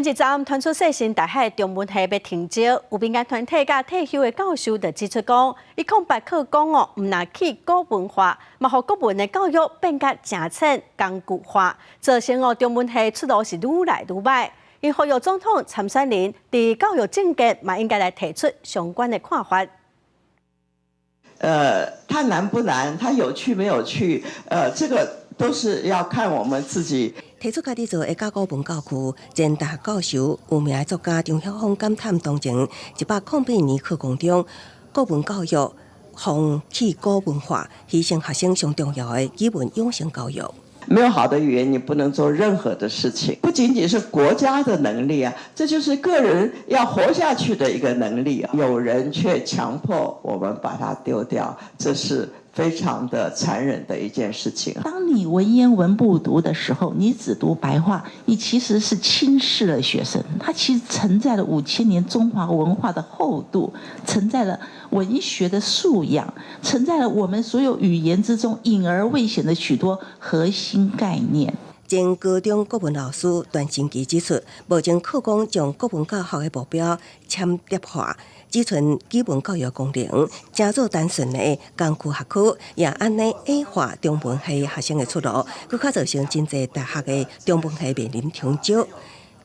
前一站傳出世新大學中文系欲停招，有民間團體佮退休的教授就指出講，伊空白課綱哦，毋但去古文化，嘛予國文的教育變甲誠淺工具化，造成哦中文系出路是愈來愈䆀。𪜶呼籲總統參選人佇教育政見嘛應該來提出相關的看法。它難不難？它有趣沒有趣？這個都是要看我們自己。提出家己做的甲古文教區，前大學教授、有名的作家張曉風感嘆，當前108年課綱中，國文教育放棄古文化，犧牲學生上重要的語文養成教育。沒有好的語言，你不能做任何的事情。不僅僅是國家的能力啊，這就是個人要活下去的一個能力啊。有人卻強迫我們把它丟掉，這是非常的殘忍的一件事情。當你文言文不讀的時候，你只讀白話，你其實是輕視了學生。它其實承載了5000年中華文化的厚度，承載了文學的素養，承載了我們所有語言之中隱而未顯的許多核心概念。前高中國文老師段新奇指出，目前課綱將國文教學的目標淺碟化，只剩語文教育功能，成做單純的工具學科，也按呢矮化中文系學生的出路，閣較造成真濟大學的中文系面臨停招。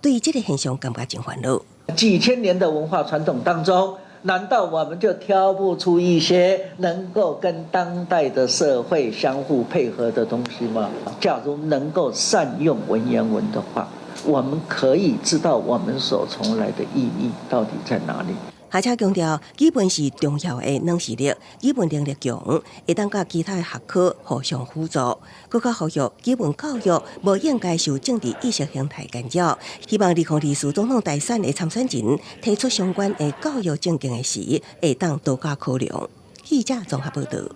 對這個現象感覺真煩惱。幾千年的文化傳統當中，難道我們就挑不出一些能夠跟當代的社會相互配合的東西嗎？假如能夠善用文言文的話，我們可以知道我們所從來的意義到底在哪裡。學者強調，語文是重要的軟實力，語文能力強，會當佮其他的學科互相輔助。閣較呼籲語文教育無應該受政治意識形態干擾。希望2024總統大選的參選人提出相關的教育政見的時，會當多加考量。記者綜合報導。